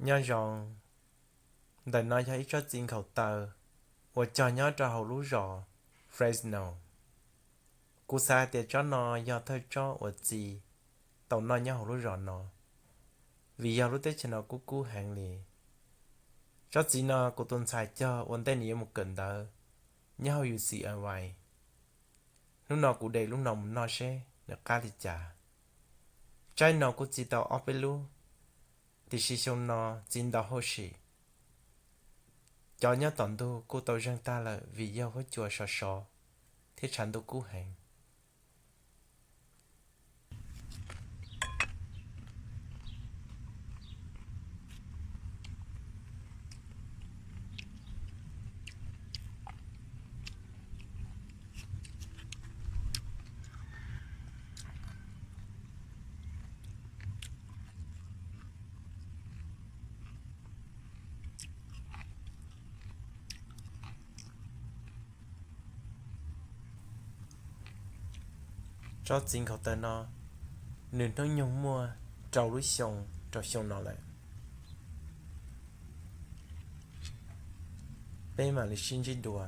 Nyob zoo, ntawm no yog ib tsob txiv nkhaus taw uas cog nyob rau hauv lub zos Fresno. Kuv xav hais tias tsob no yog thawj tsob uas txi tau noj nyob hauv lub zos no, vim yog lub teb chaws no kub kub heev li. Tsob txiv no kuv tus ntxhais cog ua ntej nws yuav mus kawm ntawv nyob hauv U C L A. Hnub no kuv de lub no mus noj seb nws qab li cas. Tsaib no kuj txi tau ob peb lub, tiam sis xyoo no txi ntau hauj sim. Cov nyob tom ntug kuj tau zeeg tag lawm vim yog huab cua sov sov thiab tshav ntuj kub heev. Tsob txiv nkhaus taw no, nws hnub nyoog muaj rau lub xyoo rau xyoo no lawm. Peb mam li sib ntsib dua.